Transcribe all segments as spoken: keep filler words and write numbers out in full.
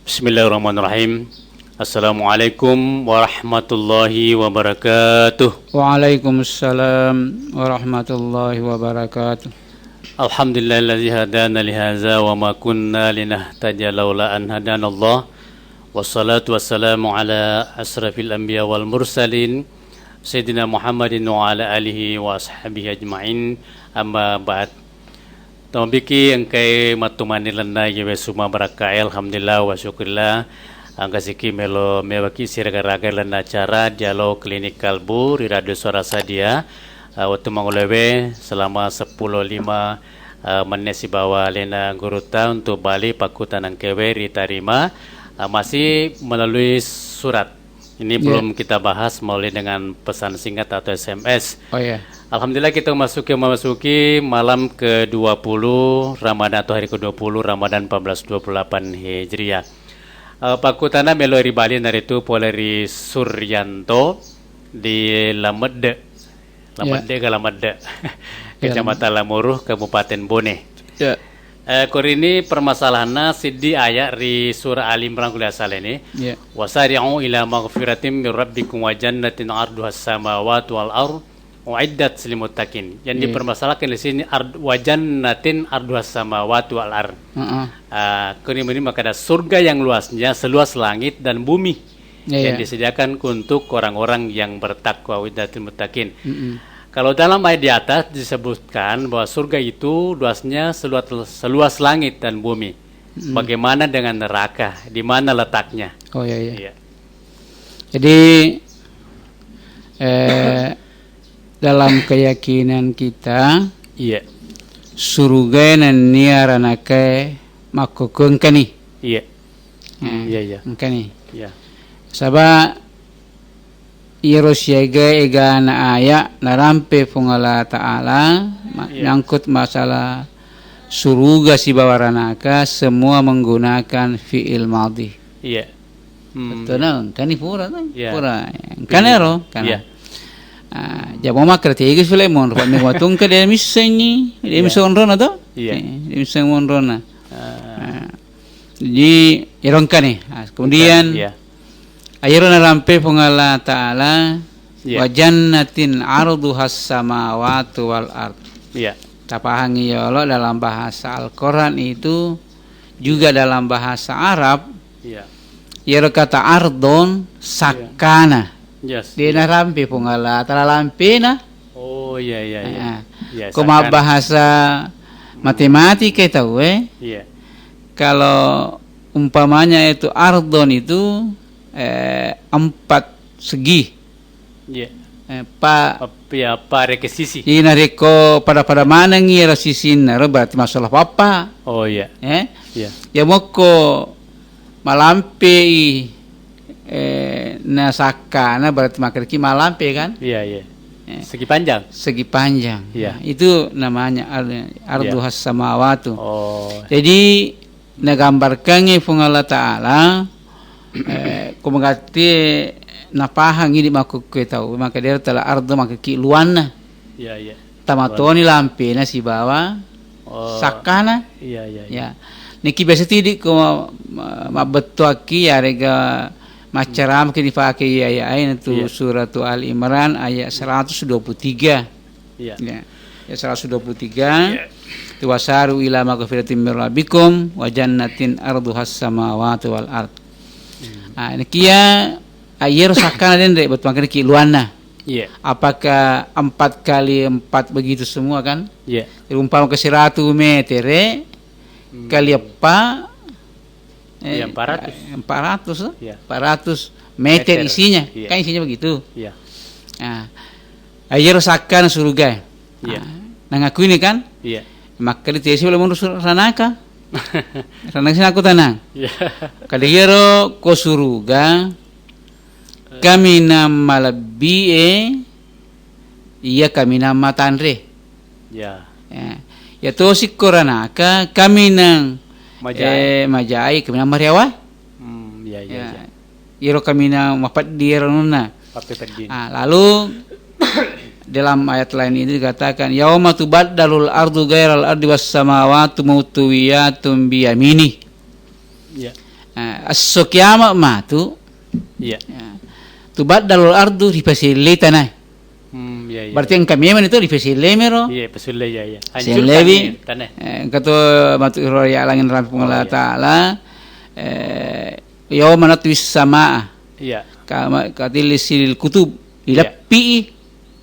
Bismillahirrahmanirrahim. Assalamualaikum warahmatullahi wabarakatuh. Waalaikumsalam warahmatullahi wabarakatuh. Alhamdulillahilladzi hadana lihaza wa ma kunna linahtadiya laula an hadanallah. Wassalatu wassalamu ala asrafil anbiya wal mursalin, Sayyidina Muhammadin wa ala alihi wa ashabihi ajma'in. Amma ba'd. Tomabiki engkai mattumani lenna yewe suma barakkae, alhamdulillah wa syukurillah. Engka siki melo mewaki siraga-raga lenna acara Dialog Klinik Kalbu ri Radio Suara Sadia. Ah, wettu mangulewe selama seppulo lima, ah, menne sibawa alena gurutta untuk bali pakkutanang kewe ritarima, ah, masih melalui surat. Ini Iya. belum kita bahas melalui dengan pesan singkat atau S M S. Oh, iya. Alhamdulillah, kita masuki, memasuki malam kedua puluh Ramadan atau hari kedua puluh Ramadan empat belas dua puluh delapan Hijriah. Eh, pakkutana melo ri Bali naritu pole ri Suryanto di Lamedde. Iya. Lamedde ga Lamedde. Iya, Kecamatan Lamuruh, Kabupaten Bone. Iya. Eh, korini permasalahanna siddi ayat ri surah Ali Imran kuliah saleni. Iya. "Wasari'u ila maghfiratin min rabbikum wa jannatin arduhas samawati wal ard uiddat lil muttaqin." Yang Iya. dipermasalahkan di sini ard-, "Wa jannatin arduhas samawati wal ard." Heeh. Ah, kuni meni makada surga yang luasnya seluas langit dan bumi Iya, yang iya. disediakan untuk orang-orang yang bertakwa, uiddat lil muttaqin. Mm-mm. Kalau dalam ayat di atas disebutkan bahwa surga itu luasnya seluas, seluas langit dan bumi. Mm-mm. Bagaimana dengan neraka? Di mana letaknya? Oh, iya, iya. Iya. Jadi, eh, dalam keyakinan kita, Iya. surugae nennia ranakae makkukku engkani. Iya. Eh, Iya, iya. engkani. Iya. Saba iyaro siaga egana aya narampe Puang Allah Ta'ala ma-, Iya. nyangkut masalah suruga sibawa ranaka, semua menggunakan fi'il madhi. Iya. Hmm. Betul, nah, engkani pura, nah, Iya. pura. Engkani Iya. ro, kan. Iya. Ah, jabo makkeda tega sule monro, pa mega watungka de missengngi, de Iya. misseng onrona to? Iya. Eh, de misseng onrona. Ah. Ah. Jadi, ero engkani. Ah, kemudian, Iya. ayero narampe Puang Allah Ta'ala, Iya. "Wa jannatin arduhas samawati wal ard." Iya. Tapahangi yolo dalam bahasa Al-Quran itu, juga dalam bahasa Arab, Iya. iyaro kata ardon, Iya. sakkana. Yes. De Iya. narampe Puang Allah Ta'ala lampena. Oh, iya, iya, iya. Ah. Iya, Ko sakkana. mabbahasa Hmm. matematika tauwe, Iya. kalau umpamanya itu ardon itu, eh, empat segi. Iya. Eh, pa Ap-, iya, pa rekesisi. Iya, narekko pada-pada manengngi ero sisinna ro berarti masalah pappa. Oh, iya. Eh? Iya. Ya mokko malampei, eh, nasakkana berarti makkedaki malampe kan? Iya, iya. Eh. Segi panjang. Segi panjang. Iya. Nah, itu namanya ar-, Iya. arduhas samawatu. Oh. Jadi nagambarkangngi Puang Allah Ta'ala, eh, ko magatti napahang idi makkukkue tau, maka dia tala ardo makki luanna. Iya, iya. Tamatoni lampena sibawa Oh. sakkana. Iya, iya, iya. Ya. Niki biasa tidi ko ma-, ma-, mabbettuakki yarega maccaramaki dipake iya, iya, aina tu Iya. suratu Ali Imran ayat seratus dua puluh tiga. Iya. Ya. Ya, seratus dua puluh tiga. Iya. Itu, "Wasari'u ila maghfiratin min rabbikum wa jannatin arduhas samawati wal ard." Hmm. Ah, ini kia, ah, iyaro sakkana denre, betul makanya ki luanna. Iya. Apakah empat kali empat begitu semua kan? Iya. Jadi umpama ke seratus meter, eh, Hmm. kali empat, Eh, Iya, empat ratus. Empat ratus, eh? Iya. Empat ratus meter Meter. isinya. Iya. Kan isinya begitu. Iya. Nah, iyaro sakkana suruga. Iya. Ah, nangakui ini kan? Iya. Makkeda tesi boleh menurut sur-, ranaka. Ranaka sini aku tenang. Iya. Kada iyaro ko suruga, kaminang malebbi e, iya kaminang matanre. Ya. Ya. Ya tosi ko ranaka kaminang Majai. eh, majai, kaminang mariawa. Hmm, ya, ya, Ya. ya. Iyaro kaminang mapeddi iyaro nunna. Pappepeddi. Ah, lalu dalam ayat lain itu dikatakan, "Yauma tubaddalul ardu ghairal ardi was samawati mutawiyatun biyamini." Ya. Esso kiamat matu, iya, ya, tubaddalul ardu, ripasellei tanae. Hmm, iya, iya. Berarti engka memang itu ripasellei mero. Iya, pasulle, iya, iya. Hancurkan, sellebi, iya, tanae. Eh, engka to matu ro ya langit rampe Puang Allah, oh, iya, Taala. Eh, yauma natwis samaa. Iya. Kama katilli silil kutub. Iya. Ileppi.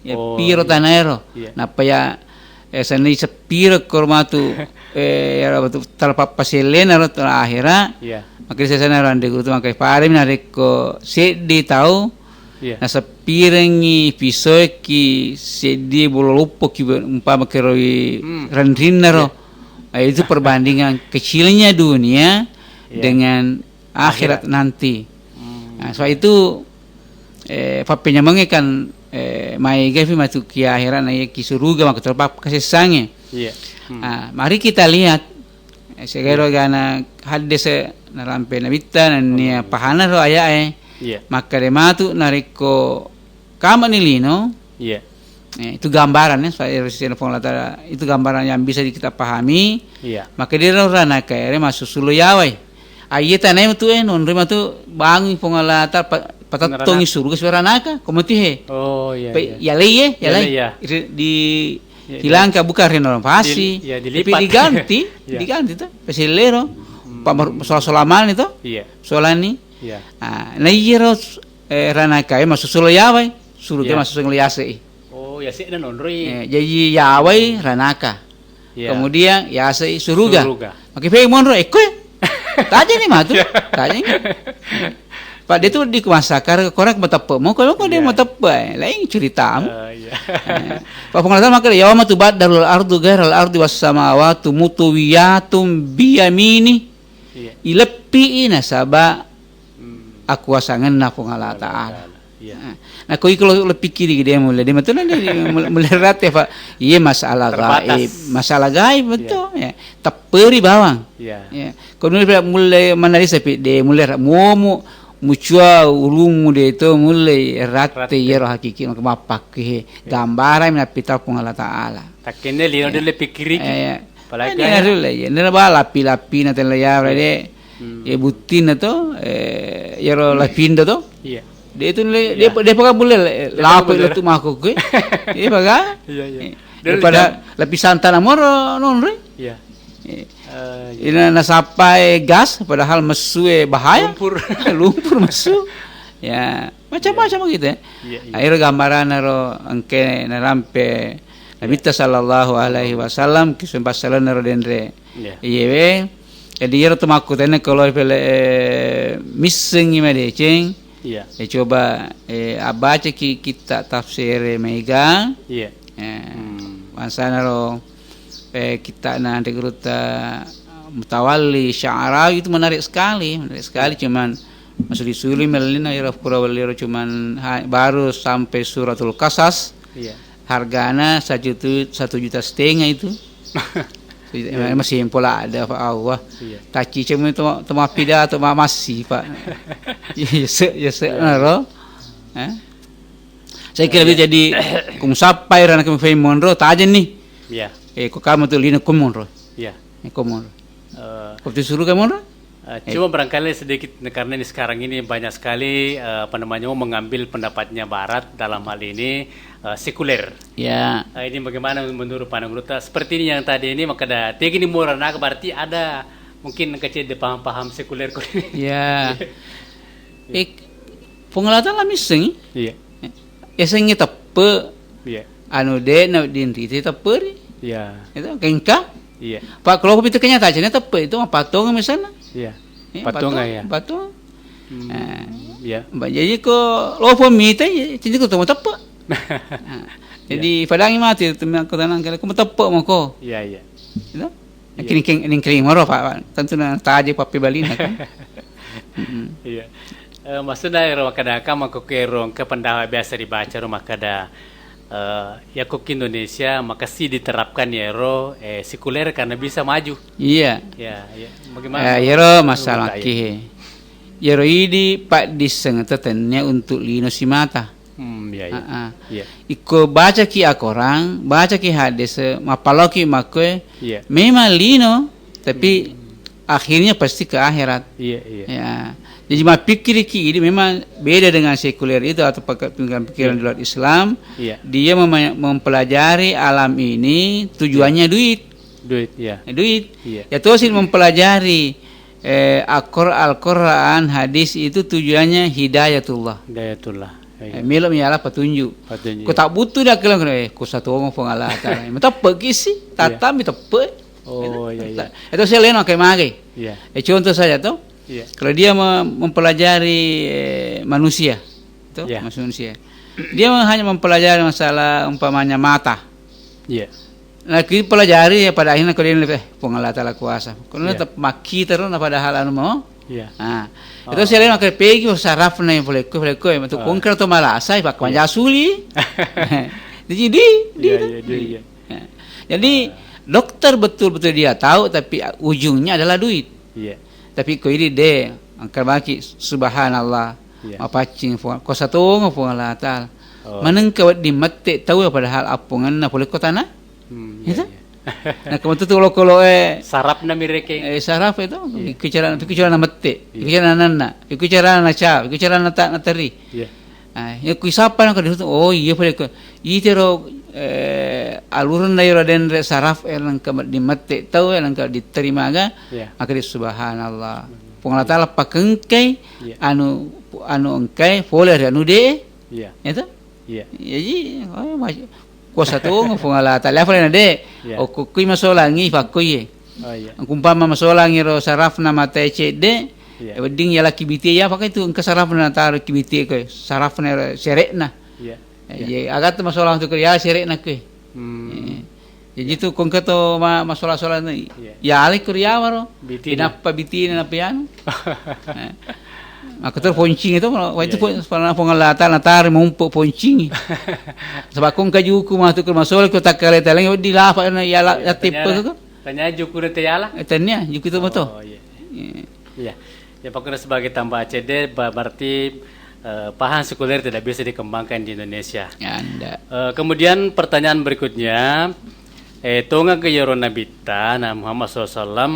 Ya, oh, piro, iya, tanaero. Iya. Nappa ya, eh, senni sepiro koro matu, eh, ya, matu terpappaselena ro terakhira. Iya. Makanya saya sana rande guru tu, makanya pada mina rekko seddi tau, iya, naseppirengngi pisoeki seddi bolo loppoki be-, umpama kerowi, hmm, renrinna ro. Iya. Eh, itu perbandingan kecilnya dunia, iya, dengan akhirat, akhirat nanti. Hmm. Nah, sebab itu, eh, pappenyamengnge kan, eh, maega fi matu ki akhirat na iya ki suruga maka terpap kasessange. Iya. Hmm. Ah, mari kita lihat, eh, segero, iya, gana haddese narampe nabitta nennia, hmm, pahana ro ayae. Iya. Makkeda matu narekko kamani lino, iya, eh, itu gambaran ya, saya Puang Allah Taala, itu gambaran yang bisa kita pahami. Iya. Maka dia ranaka ere massusulo yawai. Aiye tanae matu, eh, nonroi matu bangun Puang Allah Taala pa-, patettongi, neraka, suruga sibawa ranaka, ko mati he. Oh, iya, pe-, iya, yalei, eh, yalei, yalei, iya. Ri-, di, iya, iya, hilangkan, bukan renovasi, di-, iya, tapi dilipat, diganti, iya, diganti to, pesellero. Hmm. Pa-, sola-sola mani to. Iya. Solani. Iya. Ah, na iyero, eh, ranaka e massusulo yawai, suruga, iya, massusulo yasei. Oh, yase'na nonroi. Eh, jaji yawai ranaka. Iya. Kemudian yasei suruga. Suruga. Maki fei monro ekko e. Tajani matu. Iya. Tajani. Pak, dia tuh di masyarakat korang mateppe mo, kalau kok dia, iya, mateppe, eh, lain ceritamu. Eh, iya. Eh, Pak Pengelola maka yauma tubaddalul ardu ghairal ardi was samawati mutawiyatun biyamini. Iya. Ileppi nasaba, hmm, akuasangenna Puang Allah Taala. Iya. Nah, ko iko lo, lo pikkiri de mulle, de matu na de mulle, mulle rate, Pak. Iya, masalah gaib, terbatas, masalah gaib, iya, betul, ya. Tepperi bawang. Iya. Ya. Ko mulle, mulle manalisa pi de mulle ra-, momo mucua ulummu de to mulle rate, rate, iyaro hakiki maka mappakke he. Iya. Gambaran minapita Puang Allah Taala. Takkenne lino, iya, delle pikkiriki. Eh, iya. Apalagi ini anu le, iya, nera ba lappi-lappi na tella yawra, iya, de. Hmm. Iya, buttinna to, eh, iyaro lapindo to. Iya. De itu le, iya, de, de paga mulle le, de paga lape mulle. Lettu mako kue. Iya, paga. Iya, iya. Eh, daripada lapisan tanah moro nonre. Iya. Eh, eh, iya. Ina nasappai gas padahal messu e bahaya. Lumpur. Lumpur messu. Ya, macam-macam, iya, gitu ya. Iya, iya. Akhirnya gambaran ro engke narampe Nabitta sallallahu alaihi wasallam, kisung passalenna ro denre. Iya. Iyewe. Jadi iyaro to makkutana kalau pele, eh, missengi madeceng. Iya. Ya coba, eh, abacaki kitta tafsir maega. Iya. Eh, hmm, bangsana ro, eh, kittana Anre Gurutta Mutawalli Sya'rawi itu menarik sekali, menarik sekali. Cuman masuli-suli mellina iro pura welliro cuman ha-, baru sampai suratul Qasas. Iya. Hargana satu juta, satu juta setengah itu. Iya, iya. Masih pola ada, Pak Allah. Iya. Tacicemu to, to mapidato, ma-, masih, Pak. Iya, se-, iya, se-, iya, naro. Eh? Saya kira, iya, bisa jadi kung sappai rana kami fai monro, tajen nih. Iya. Eh, kok kamu tuh lino kung monro. Iya. Eh, kung monro. Eh, kau tuh suruh kamu monro? Eh, eh, cuma barangkali sedikit, karena ini sekarang ini banyak sekali, eh, apa namanya, mengambil pendapatnya Barat dalam hal ini, eh, sekuler. Ya. Eh, ini bagaimana menurut pandangan Gurutta? Seperti ini yang tadi ini, maka ada, tiga ini murah, nah, berarti ada mungkin kecil di paham-paham sekuler kok ini. Ya. Eh, Puang Allah Taala misseng. Iya. Yasengnge teppe. Iya. Anu de na dinrite tepperi. Iya. Itu kengka. Iya. Pak, kalau pitu kenyataan teppe itu mah patung misalnya. Iya. Eh, patung, patung, iya. Patung. Hmm, eh, iya. Mbak, jadi ko lopo mita, ya, jadi ko temu teppe. Nah, iya, jadi padangi mati itu, ko tanang kali, ko teppe mako. Iya, iya. Gitu? Iya. Kering, kering, kering moro, Pak, Pak. Tentu na taje pappe balina kan. Mm-mm. Iya. Eh, maksudnya ero makkeda ka, makkokero engka pendapat biasa dibaca ro makkeda, eh, yakko ki Indonesia makessing diterapkan yero, eh, sekuler karena bisa maju. Iya. Ya, ya. Bagaimana? Eh, yero masalah ki he. Yero idi paddisseng tennia untuk lino simata. Hmm, iya, iya. Ah, ah. Iya. Ikko bacaki akorang, bacaki haddese, mappaloki makkoe, iya, memang lino, tapi, hmm, akhirnya pasti ke akhirat. Iya, iya. Ya. Jadi, mappikkiriki ini memang beda dengan sekuler itu atau pake-, pikiran-pikiran di luar Islam. Iya. Dia mema-, mempelajari alam ini tujuannya duit. Duit, iya. Duit. Iya. Ya, tosi mempelajari, eh, Al-Qur-, Al-Quran, hadis itu tujuannya hidayatullah. Hidayatullah. Iya. Eh, melo miala petunjuk. Petunjuk. Ko tak butuh dah kelang, eh, ko satongo Puang Allah Taala. Mateppe ki si, iya, tatammi teppe. Oh, iya, iya. Itu saya leno kayak mage. Iya. Eh, contoh saja tuh. Iya. Kalau dia me-, mempelajari, eh, manusia, tuh, iya, manusia. Dia hanya mempelajari masalah umpamanya mata. Iya. Nah, ki pelajari ya pada akhirnya kalau dia lebih, eh, Puang Allah Taala kuasa. Kalau, iya, tetap maki terus, nah, padahal anu mau. Iya. Nah, itu saya leno kayak pegi sarafna yang boleh kue, boleh kue, untuk, ah, kongkar atau malah saya pak, iya, manja suli. Jadi, di, di, iya, iya, iya, iya. Nah, jadi, ah, dokter betul-betul dia tahu, tapi ujungnya adalah duit. Iya. Tapi ko idi de, engka maki, subhanallah, iya, mapaccing Puang, ko satongo Puang Allah Taala. Oh. Manengka wedding mette tau, padahal appongenna pole ko tana. Hmm, iya, itu? Iya. Nah, kemudian tuh kalau, kalau, eh, sarafna mirekeng. Eh, saraf itu, iya, pikiran, pikiran mette, iya, pikiran nanna, pikiran naca, pikiran nata-, nateri. Iya. Ah, ya, kui sapa nang kada, oh, iya, pada ko. Itero, eh, alurna iro denre saraf, eh, nang ka di mette tau, eh, nang ka diterima ga, iya, maka di subhanallah. Hmm. Puang Allah Taala pakengkai, iya, anu, anu engkai, pole ri anu de. Iya. Itu? Iya. Jadi, oh, mas-, kuasa tongo Puang Allah Taala. Apa na de? Iya. Okko kui masolangi, pakkoi. Oh, iya. Kumpama masolangi ro sarafna mata cedde, iya, wedding yala kibitie, ya, pakai tu engka sarafna nataro kibitie ko, sarafna ro serekna. Iya. Eh, iya. Iya, agatta masolang tu ko ya serekna ko. Hmm. Eh. Jadi, iya, tu kongka to ma-, masola-sola ni. Iya. Ya ale ko riawa ro. Bitine. Inappa bitine na pianu. Eh. Maka terus poncing itu, wah, itu, iya, po-, iya, pernah Puang Allah Taala nataro mumpu poncing. Sebab kongka juku matu ke masola ko takkale taleng, di lapa na ya la-, iya, ya tipe ternyata, ko. Tanya juku na teyala? Eh, tanya juku itu betul. Oh, iya. Iya. Iya. Ya, pokoknya sebagai tambah cedde, ba-, berarti, eh, paham sekuler tidak bisa dikembangkan di Indonesia. Ya, ndak. Eh, kemudian pertanyaan berikutnya, eh, tonga ke yoro Nabitta, nah, Muhammad sallallahu alaihi wasallam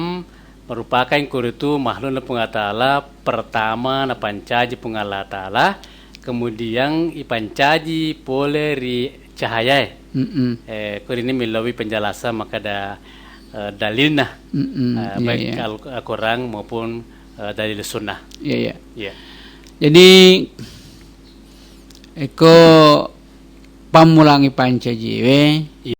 merupakan kuritu makhluk Puang Allah Taala pertama napancaji Puang Allah Taala, kemudian ipancaji pole ri cahayae. Mm-mm. Eh, kurini millowi penjelasan makkeda, eh, dalilna. Mm-mm. Eh, iya, baik iya. Al-, Al-Quran maupun, eh, dalil sunnah. Iya, iya. Iya. Jadi, eko pammulang ipancajiwe, iya.